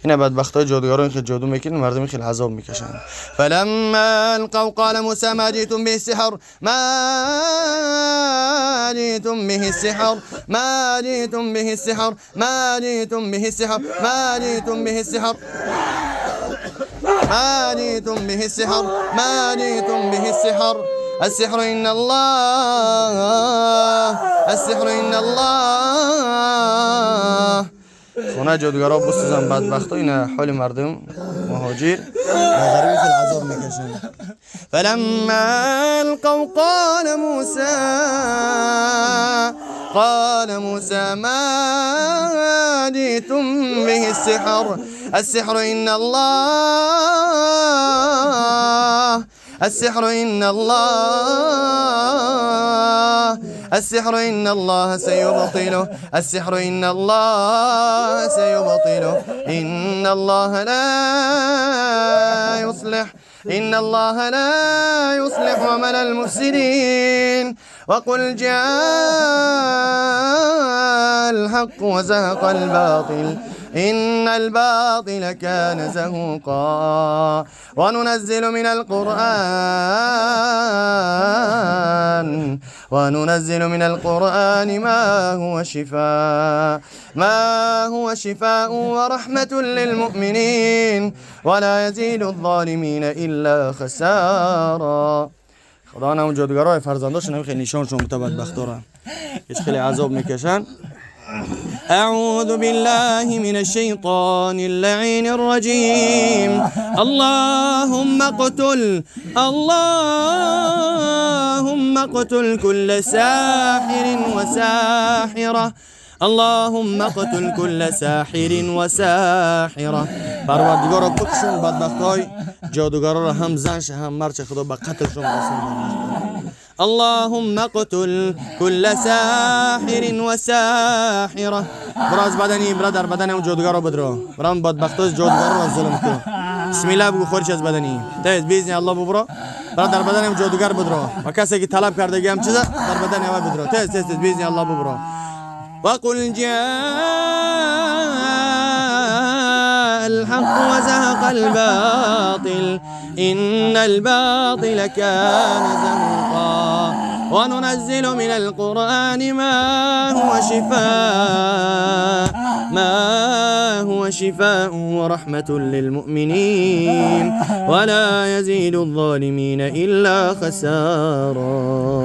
اینا بدبختای جادوگران که جادو میکنن مردم خیلی عذاب میکشن. فلما القوا قال موسى ما جئتم به السحر ما جئتم به السحر ما جئتم به السحر ما جئتم به السحر ما جئتم به السحر ما جئتم به السحر ما جئتم به السحر السحر إن الله السحر إن الله. خونه جادوگرا بسوزن بدبختا، اینا حال مردم مهاجر غریبی خیلی عذاب میکشن. فلما القوا قال موسى ما جئتم به السحر السحر إن الله السحر إن الله السحر إن الله سيبطله السحر إن الله سيبطله إن الله لا يصلح إن الله لا يصلح عمل المفسدين. وقل جاء الحق وزهق الباطل إن الباطل كان زهوقا. وننزل من القرآن وننزل من القرآن ما هو شفاء ورحمة للمؤمنين ولا يزيد الظالمين إلا خسارا. خدا نام جادوگرای فرزنداشون خیلی نشانشون بدبخت دارن، هیچ خیلی عذاب میکشن. أعوذ بالله من الشيطان اللعين الرجيم. اللهم اقتل كل ساحر وساحرة اللهم اقتل كل ساحر وساحرة. پروردگارا بکشون بدبختای جادوگرا را، هم زنش هم مرچ، خدا به قتلشون رسون. اللهم اقتل كل ساحر وساحرة. برا از بدنی، برا در بدن اون جادوگر رو بدرو، برا بدبختای جادوگر رو ظلم کن. بسم الله بگو خورش از بدنی تیز باذن الله ببرو، برا در بدن اون جادوگر بدرو و کسی که طلب کرده هم چیزا در بدن او بدرو. تیز تیز تیز باذن الله ببرو. وقل جاء الحق وزهق الباطل إن الباطل كان زهوقا. وننزل من القرآن ما هو شفاء ورحمة للمؤمنين ولا يزيد الظالمين إلا خسارا.